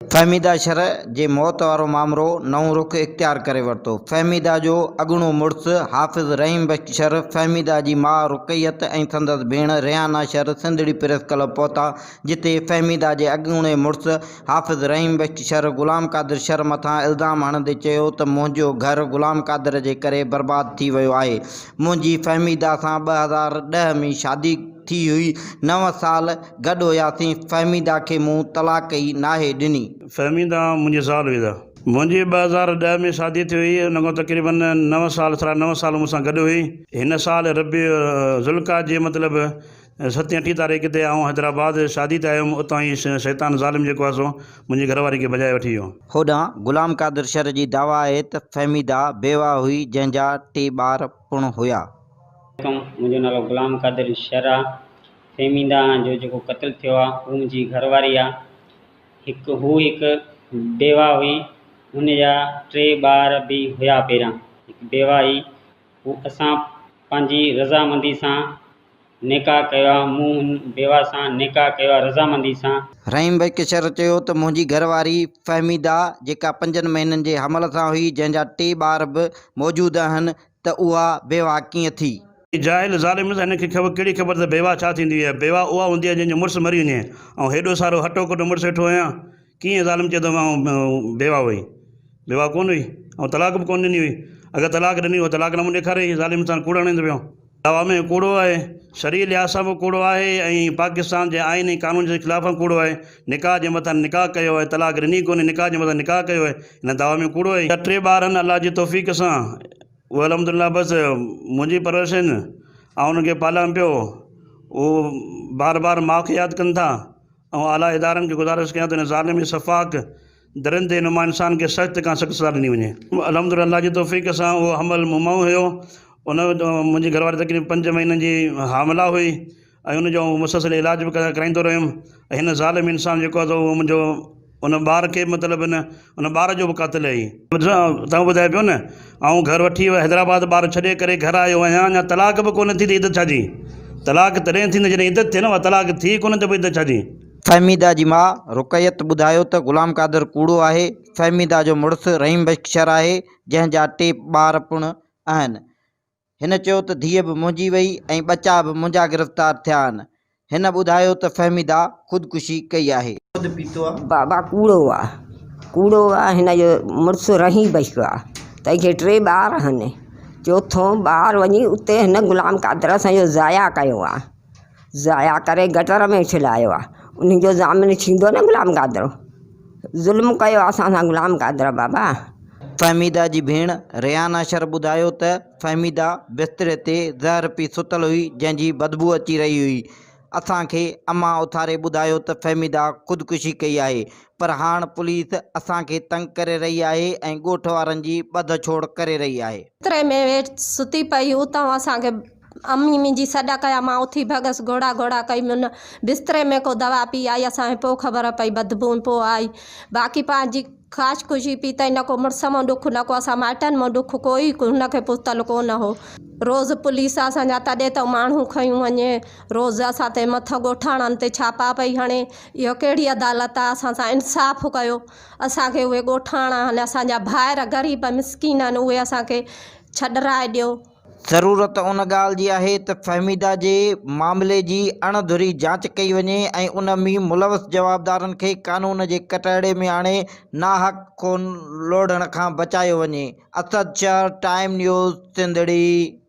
فهميده شر جي موت وارو مامرو نئون رخ اختيار ڪري ورتو. فهميده جو اڳوڻو مڙس حافظ رحيم بخش شر، فهميده جي ماء رقيت ۽ سندس ڀيڻ ريحانه شر سنڌڙي پريس ڪلب پهتا، جتي فهميده جي اڳوڻي مڙس حافظ رحيم بخش شر غلام قادر شر مٿان الزام هڻندي چيو ته منهنجو گهر غلام قادر جي ڪري برباد ٿي ويو آهي، منهنجي فهميده سان 2010 ۾ شادي ٿي هئي، نو سال گڏ هياسين، فهميده کي مون طلاق ئي ناهي ڏني. فهميده منهنجي زال هئي ته. منهنجي 2010 ۾ شادي ٿي هئي، ان کان تقريباً نو سال سرا نو سال مون سان گڏ هئي. هن سال ربيع ذوالقعد جي مطلب ستين اٺين تاريخ تي آئون حيدرآباد شادي تي آيم، اتان ئي شيطان ظالم جيڪو آهي سو منهنجي گهر واري کي ڀڄائي وٺي ويو. هوڏانهن غلام قادر شر جي دعويٰ آهي ته فهميده بيواهه هئي جنهن جا ٽي ٻار پڻ هيا. عليڪم منهنجو نالو غلام قادر شر آ فهميده جو جيڪو قتل ٿيو آ هو منهنجي گهر واري آ هڪ هو هڪ بيواهه هئي هن جا ٽي ٻار به هيا پهريان هڪ بيواهه هئي هو اسان پنهنجي رضامندي سان نڪاح ڪيو آ مون هن بيواهه سان نڪاح ڪيو آ رضامندي سان. رحيم بخش شر چيو ته منهنجي گهر واري فهميده جيڪا پنجن مهينن جي حمل سان هئي جنهن جا ٽي ٻار به موجود آهن ته اها بيواهه ڪيئن ٿي؟ هي جاهل ظالم نه ته هن کي ڪهڙي خبر ته بيواهه ڇا ٿيندي آهي؟ بيواهه اها هوندي آهي جنهن جو مڙس مري وڃي. آئون هيڏو سارو هٽو ڪٽو مڙس ويٺو آهيان، ڪيئن ظالم چئي ٿو آئون بيواهه هئي. بيواهه ڪونه هئي. آئون طلاق به ڪونه ڏني هئي. اگر طلاق ڏني هئي طلاق نامو ڏيکاري هي ظالم انسان ڪوڙ هڻي ٿو پيو. دعويٰ ۾ ڪوڙو آهي. شرعي لحاظ سان به ڪوڙو آهي ۽ پاڪستان جي آئين ۽ قانون جي خلاف به ڪوڙو آهي. نڪاح جي مٿان نڪاح ڪيو آهي، طلاق ڏني ڪونهي، نڪاح جي مٿان نڪاح ڪيو آهي، هن دعويٰ ۾ ڪوڙو آهي. ٽي ٻار آهن الله جي توفيق سان. اهي الحمدلله بس منهنجي پرورش آهن، آئون انهن کي پاليان پيو، اهو بار بار ماء کي ياد ڪن ٿا، آئون اعليٰ ادارن کي گذارش ڪيان ٿو هن ظالم ۽ سفاڪ درندي نما انسان کي سخت کان سخت سزا ڏني وڃي. الحمدلله الله جي توفيق سان اهو حمل مون مان هيو، ان منهنجي گهر واري تقريبن پنج مهينن جي حامله هئي، ۽ ان جو آئون مسلسل علاج به ڪرائيندو رهيم ۽ هن ظالم انسان جيڪو آهي سو اهو منهنجو ان ٻار کي مطلب ان ان ٻار جو به قاتل آهي. توهان ٻڌايو پيو نه آئون گهر وٺي حيدرآباد ٻار ڇڏي ڪري گهر آيو آهيان اڃا طلاق به ڪونه ٿي ته عدت ڇا جي طلاق تڏهن ٿيندي جڏهن عدت ٿئي نه اها طلاق ٿي ڪونه ته پوء عدت ڇا جي. فهميده جي ماء رقيت ٻڌايو ته غلام قادر ڪوڙو آهي، فهميده جو مڙس رحيم بخش شر آهي، جنهن جا ٽي ٻار پڻ آهن. هن چيو ته ڌيء به منهنجي وئي ۽ ٻچا به منهنجا گرفتار ٿيا آهن. هن ٻڌايو ته فهميده خودڪشي ڪئي آهي. خود پيتو آ. بابا ڪوڙو آ ڪوڙو آ هن جو مڙس رحيم بخش آ تنهن کي ٽي ٻار آهن چوٿون ٻار وڃي اتي هن غلام قادر اسان جو ضايع ڪيو آ ضايع ڪري گٽر ۾ اڇلايو آ انهي جو ضامن ٿيندو نه غلام قادر ظلم ڪيو آ اسان سان غلام قادر بابا. فهميده جي ڀيڻ ريحانه شر ٻڌايو ته فهميده بستري تي زهر پي ستل هئي جنهن جي بدبوء اچي رهي هئي اسان کي امان اٿاري ٻڌايو ته فهميده خودڪشي ڪئي آهي پر هاڻ پوليس اسان کي تنگ ڪري رهي آهي ۽ ڳوٺ وارن جي ٻڌ ڇوڙ ڪري رهي آهي. بستري ۾ ويٺ ستي پئي اتان اسان کي امي منهنجي سڏ ڪيا مان اٿي ڀڳس گهوڙا گهوڙا ڪئي من بستري ۾ ڪو دوا پي آئي اسان کي پوء خبر پئي بدبوء پوء آئي باقي پنهنجي خاش خوشي پيتائين نه ڪو مڙس مان ڏک نه ڪو اسان مائٽن مان ڏک ڪوئي هن کي پهتل ڪو نه هو. روز پوليس اسان جا تڏي تان ماڻهو کنيون وڃي روز اسان تي مٿ ڳوٺاڻن تي ڇاپا پئي هڻي اهو ڪهڙي عدالت آ اسان سان انصاف ڪيو اسان کي اهي ڳوٺاڻا آهن اسان جا ڀائر غريب مسڪين آهن اهي اسان کي ڇڏرائي ڏيو. ضرورت ان ڳالهه جي آهي ته فهميده جي معاملي جي اڻ ڌري جاچ ڪئي وڃي ۽ ان ۾ ملوث جوابدارن کي قانون جي ڪٽهڙي ۾ آڻي ناحق خون لوڙهڻ کان بچايو وڃي. Asad Shar, time news, Sindhri.